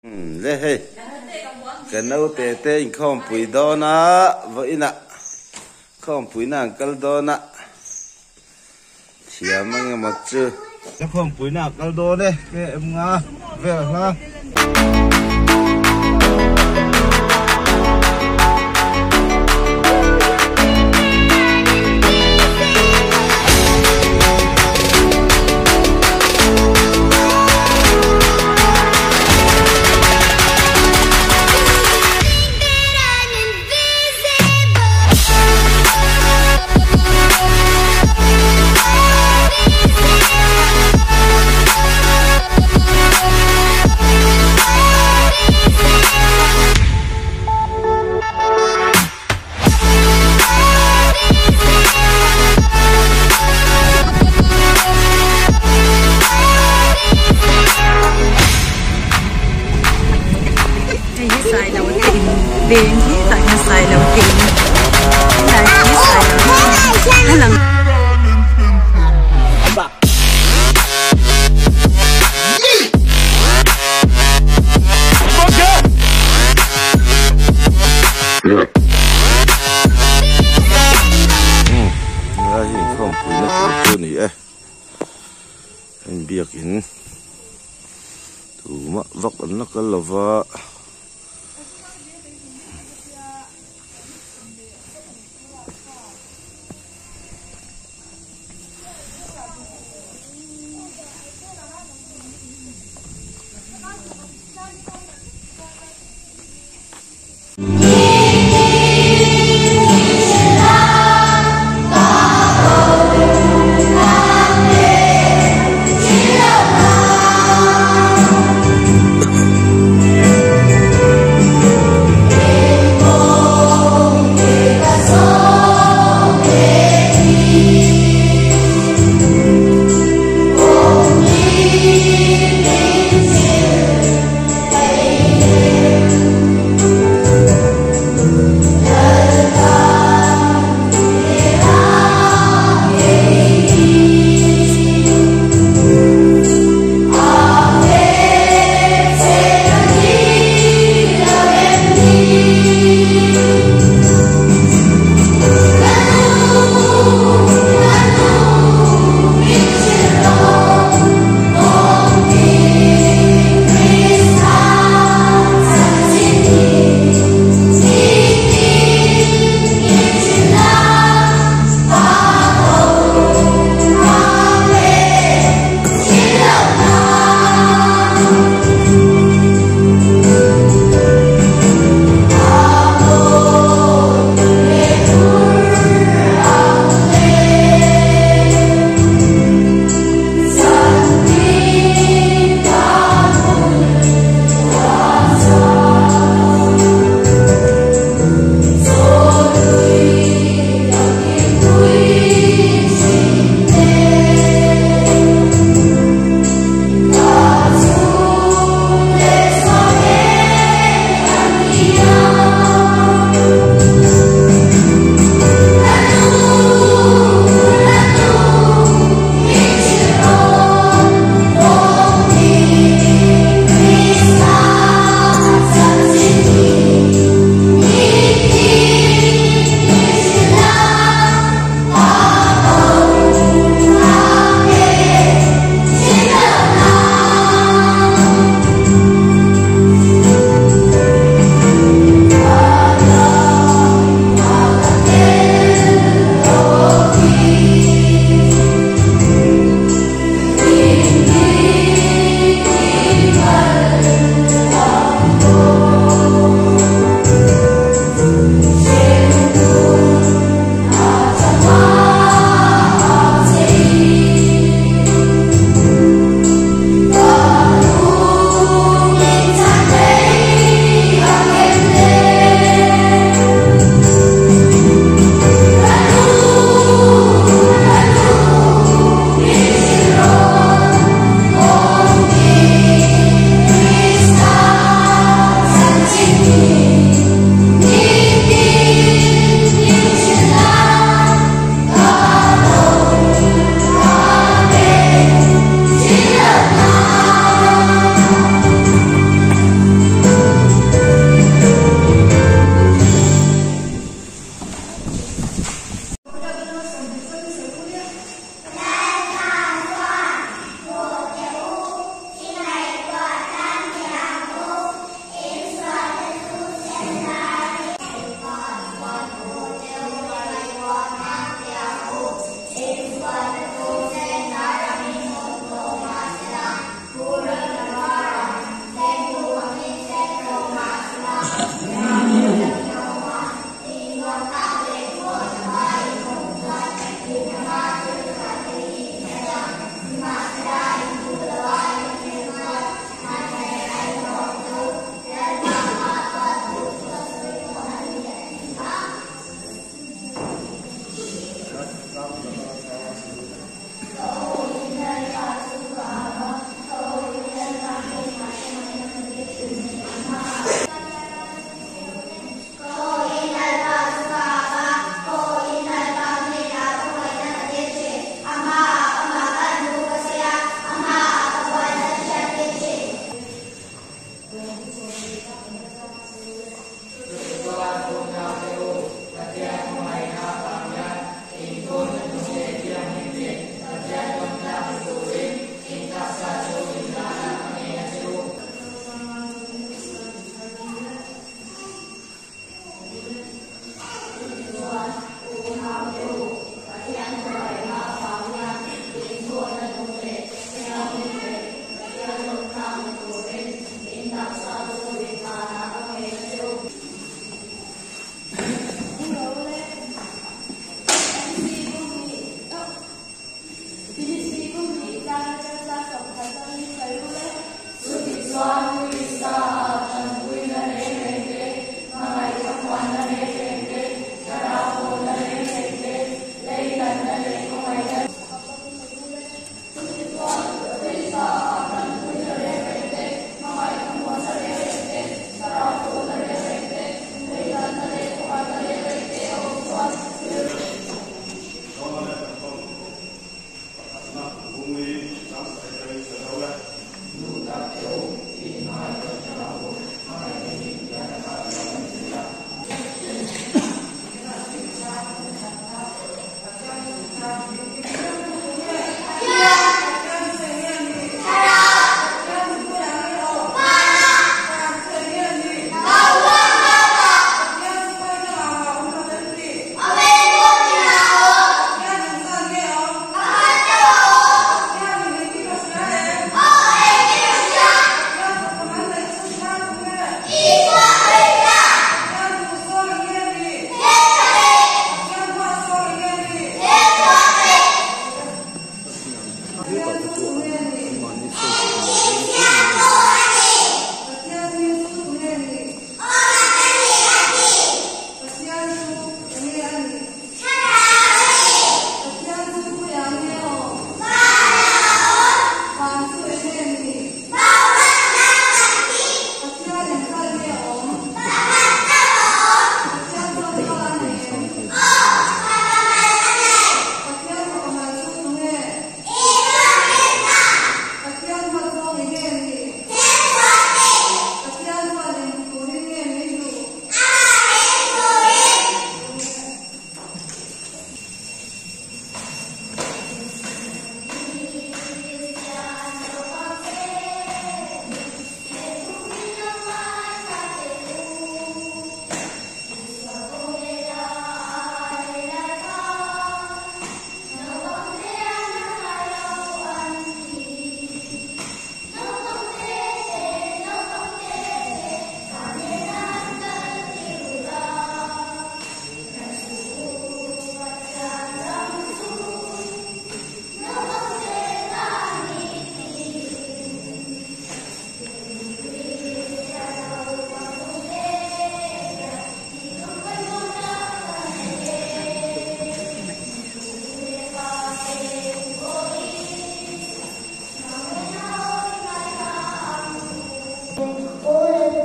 Le hei ka naute te inkhawmpui dawn a vawiinah khawmpuina an kal dawn a thiam ang emaw chu. Ka khawmpuina a kal dawn e KM nga vel hla. Hei hi Sailo te in veng hi tah hian Sailo te in helai hi Sailo te in a lang. Helai hi inkhawmpui na tur chu a ni e heng biakin tumah vak an la kal lova.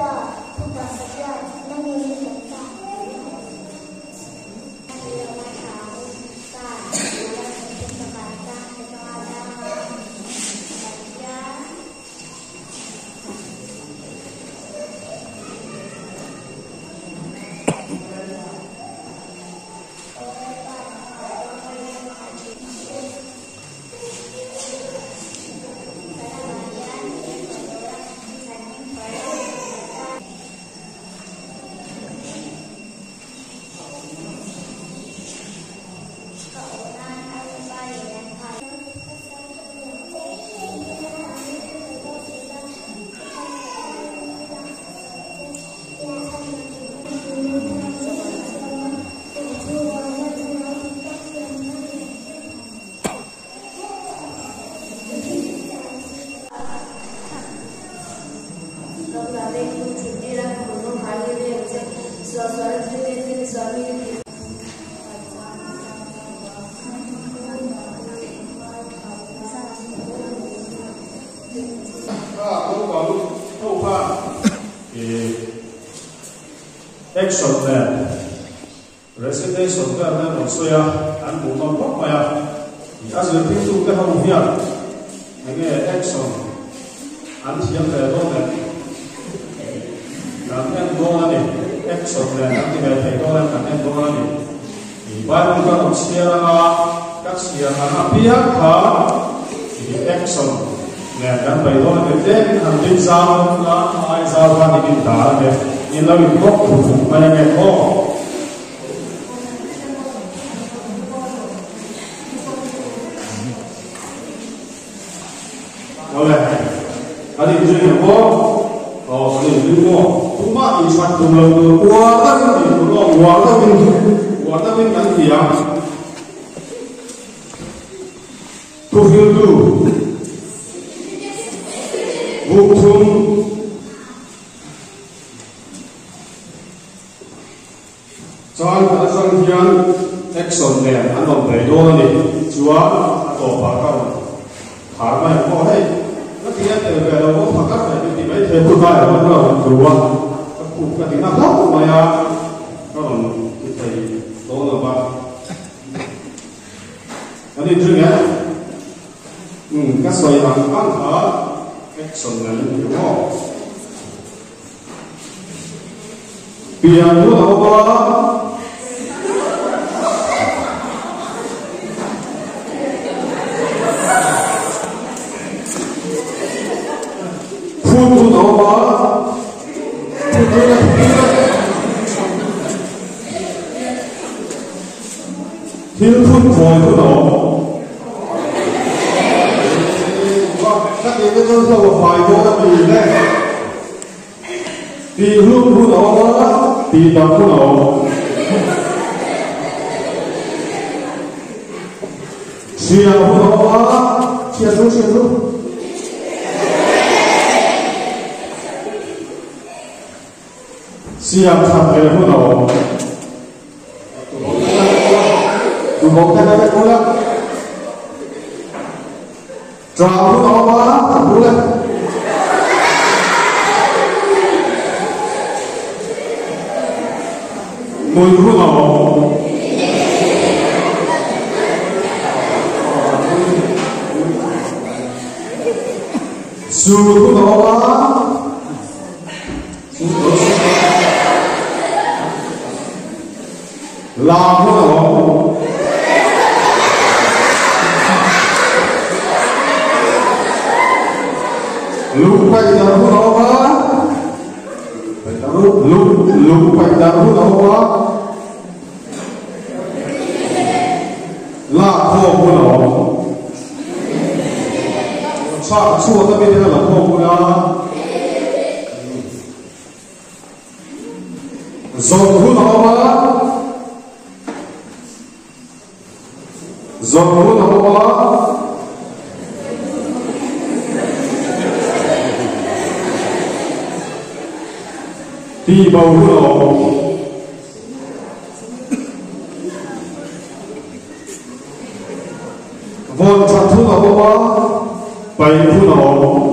Pa, Upa Sathian, nangin i kan pa. Action nen recitation vel nen rawn sawi a, an hmuh nawm khawp mai a. A zirtirtute ho hian enge action an thiam ve dawn em? Kan en dawn a ni. Action nen an ti ve thei dawn em kan en dawn a ni. Bible ka rawn chhiar anga ka chhiar ang apiang kha action nen kan bei dawn a ni. Tlemin han din zau la a ai zau khan in indar a ni. In lo in bawk thut thut mai ange aw. Awle, kan inzui ang maw? Aw, kan inzui maw? Tumah inchhan tum lo tur uar deuhin tih tur aw, uar deuhin, uar deuhin kan ti ang. Thuhriltu, buk thum. Chuan kan atang hian action nen an rawn bei dawn a ni. Chuan a tawpah ka rawn khar mai ang aw, hei ka ti a tel ve lo maw phakar ve min ti mai thei hun lai a rawn rawn tlu a, ka khup ka ti na hlauh mai a, ka rawn ti thei dawn lo va. Kan inring e, umm ka sawi ang ang kha action nen an ti maw. Pian hun a awm a. Phun hun a awm a. Phun hun a Thil phun khawi hun a awm. Ka tih te chuan hlo a fai dawn a mi le. Tih hlum hun a awm a, tih dam hun a awm. Hria hun a awm a, hria chu hria chu. Siam that leh hun a awm. Tumawk te ka vek ula. Ṭah hun a awm a, a bul e. Nuih hun a awm. Sur hun a awm a, Lam hun a awm. Lung paih dar hun a awm a. Lung lung paih dar hun a awm a. Lak khawm hun a awm. Chhuak chhuak a mi te la khawm hun a. Zawrh hun a awm a, zawrh hun a awm a, tihbo hun a awm. Vawn that hun a awm a, paih hun a awm.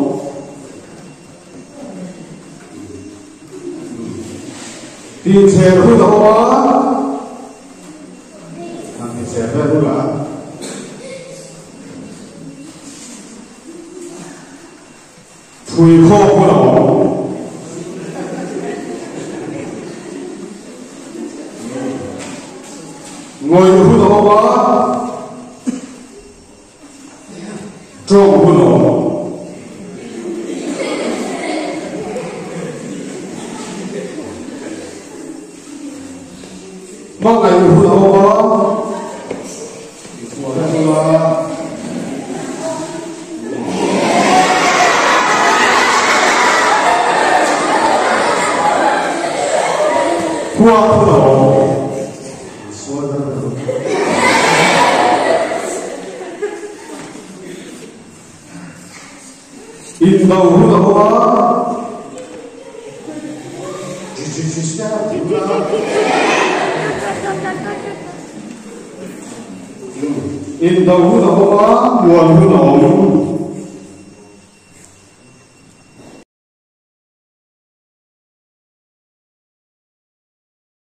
Tihchher hun a awm a, han tichher vel ula. Thui khawk hun a awm. Ngawih hun a awm a, tawng hun a awm. Hmangaih hun a awm a, inchhuah vek ula. Huat hun a awm. Insual vek ula. Indo hun a awm a. Indo hun a awm a, muan hun a awm.